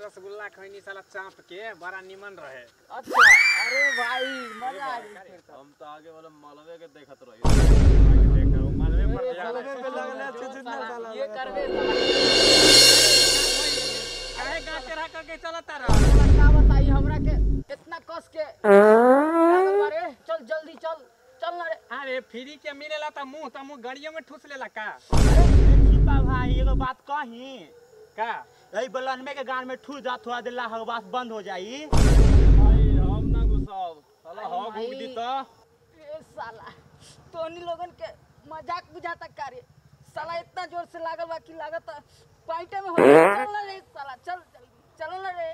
रसगुल्ला खैनी साला चाप के बड़ा निमन रहे। अच्छा अरे भाई मजा आ गई फिर तो। हम तो आगे वाला मालवे के देखत रही। देखो मालवे पर पे लगल है चुचुना साला ये करबे काहे का तेरा करके चलता रह। का बताई हमरा के इतना कस के अरे चल जल्दी चल चल ना रे। अरे फ्री के मिलेला त मुंह त मुंह गाड़ियों में ठूस लेला का। छिपा भाई एगो बात कही का यही बलन में के गान में ठूस जा थोड़ा देर ला बात बंद हो जाई। भाई हम ना गुस्साब साला हो घूम दी त ए साला तोनी लोगन के मजाक बुझाता का रे साला इतना जोर से लागल बा कि लागत पाइटे में हो। चल ना रे साला चल चल ना रे।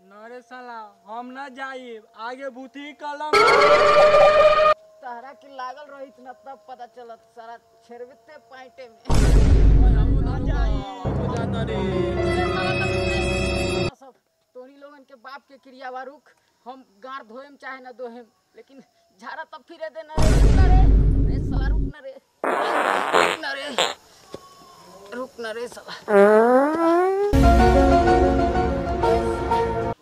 ना रे साला हम ना जाई आगे भूती कलम तहरा के लागल रहित न तब पता चलत सारा छेरबते पाइटे में। हम ना जाई बुझाता रे सब तोनी लोगन के बाप के क्रिया बा रुक हम गार धोएम चाहे ना दोहेम लेकिन झाड़ा तब फिरे देना रे। रुक ना रे रे साला रुक ना रे रुक ना रे रुक ना रे साला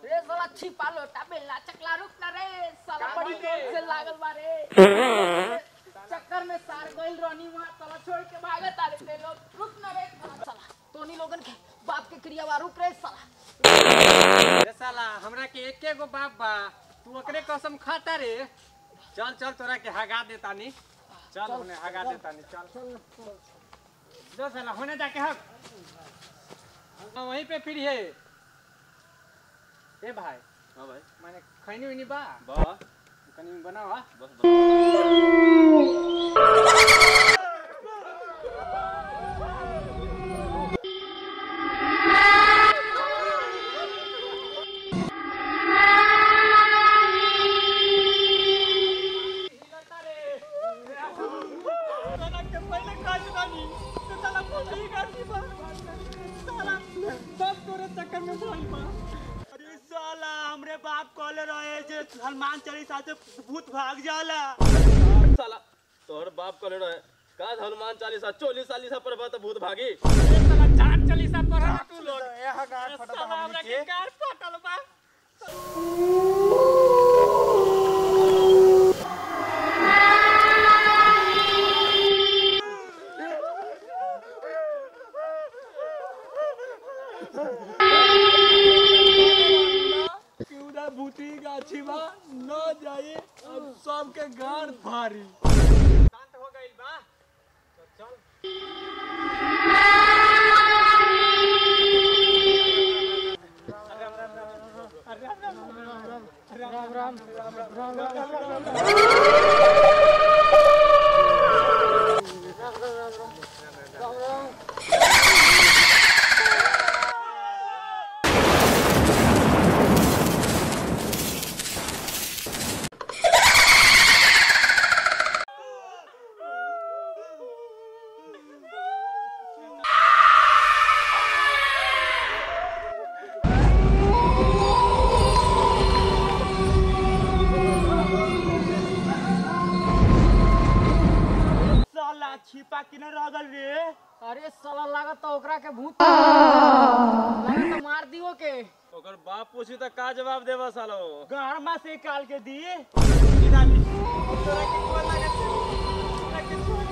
रे साला छिपा लो टाबे ला चकला रुक ना रे साला बड़ी जोर से लागल बा रे चक्कर में सार गइल रहनी वहां साला छोड़ के भागत आ रे ते लोग। रुक ना रे साला तोनी लोगन के बाप के क्रिया बा रुक रे साला। रे साला हमरा के एके गो बाप बा तू ओकरे कसम खाता रे। चल चल तोरा के हगा देतानी चल होने हगा देतानी चल जो साला होने जाके हक वहीं पे फिर है। ए भाई हां भाई माने खैनी उनी बा बा कनी बनावा बस बस। साला हमरे बाप कहले रहे जे हनुमान चालीसा से भूत भाग जाला। साला तोहर बाप कहले रहे का हनुमान चालीसा 44 चालीसा पर बात भूत भागी। साला 4 चालीसा पढ़ तू लोग ए हगार फटल साला हमरा के कार फटल बा। भूती गाछी बा न जाए अब सबके गार भारी शांत हो गइल बा तो चल। राम राम राम राम राम राम। छिपा किने रह गल रे। अरे साला लागत ओकरा के भूत लागत मार दियो के। ओकर बाप पूछी त का जवाब देबा सालो गहरमा से काल के दी तोरा के कोन लागत तोरा के छोड़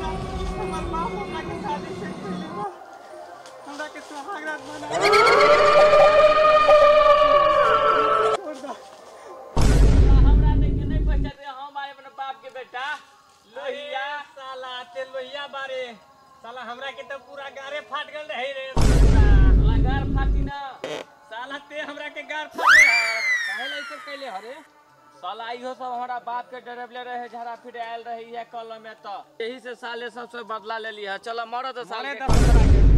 हमर बाप हमरा के शादी से पहले बा हमरा के सुहाग रात मना छोड़ दा। हमरा नहीं के नहीं पहचान रे हम आए अपने बाप के बेटा लोहिया साला ते लोहिया बारे साला हमरा के तो पूरा गारे फाट गल रहे रे। साला गार फाटी ना साला ते हमरा के गार फाटे काहे ला ई सब कैले हरे साला इहो सब हमरा बाप के डरबले रहे झरा फिर आयल रही है कल में त यही से साले सबसे बदला ले ली है। चलो मरो तो साले साले।